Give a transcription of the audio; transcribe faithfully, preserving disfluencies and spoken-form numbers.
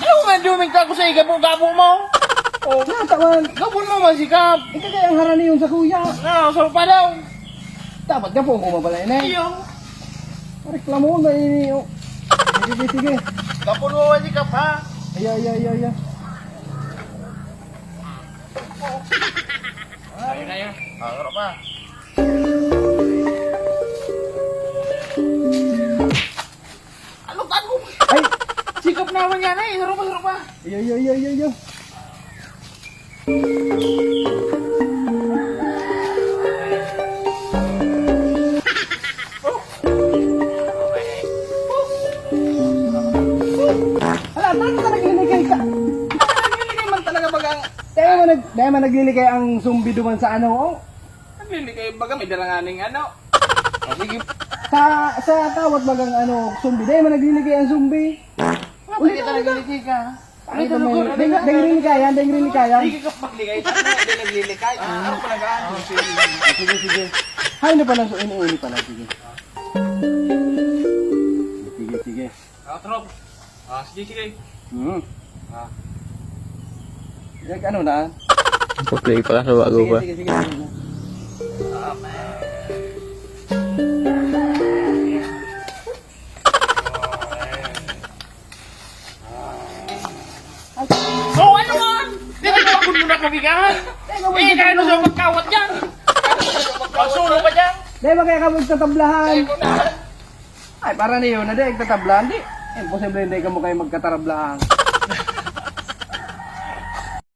Ano nga duming ka ako sa igabo-gabo mo? Oh, nata man. Gabon mo masikap. Ika kaya ang harani yun sa kuya. Na, sa pa daw. Dapat gabon ko mabala yun eh. Iyo. Reklamo na ini, oh. Sige, sige. Gabon mo masikap, ha? Iya, iya, iya, iya. Ayun na yun. Ah, ano pa? Ano ka mo? Ay! Sikap naman yan eh. Saro pa, saro pa. Iyo, iyo, iyo, iyo, iyo. Hala, talaga ka nagliligay ka. Nagliligay man talaga bagang. Dahil man, nag, dahil man nagliligay ang zombie duman sa ano, oh. Nagliligay baga may dalanganing ano. Ah, sige. Sa, sa kawat bagang ano, zombie. Dahil man nagliligay ang zombie. Ulit, talaga, nagliligay ka. Ay, dahil, dahil, dahil rin kaya, dahil rin kaya. Hindi ka magligay, dahil nagliligay. Ah, ano pala ka? Sige, sige. Hay na pala, so, ini, ini pala, sige. Sige, sige. Ah, trop. Ah, sige, sige. Hmm. Ah. Yak, ano na? Pag-play pa ka sa bago Sige, pa. sige, sige, sige. Oh, ano nga? Dito ka mo na kabigahan. Eh, kaya ano sa magkawat yan? Pagsulo pa dyan. Dahil ba kaya ka magtatablahan? Ay, para niyo na di, nagtatablahan, di. Imposible hindi ka mo kayo magkatarablahan.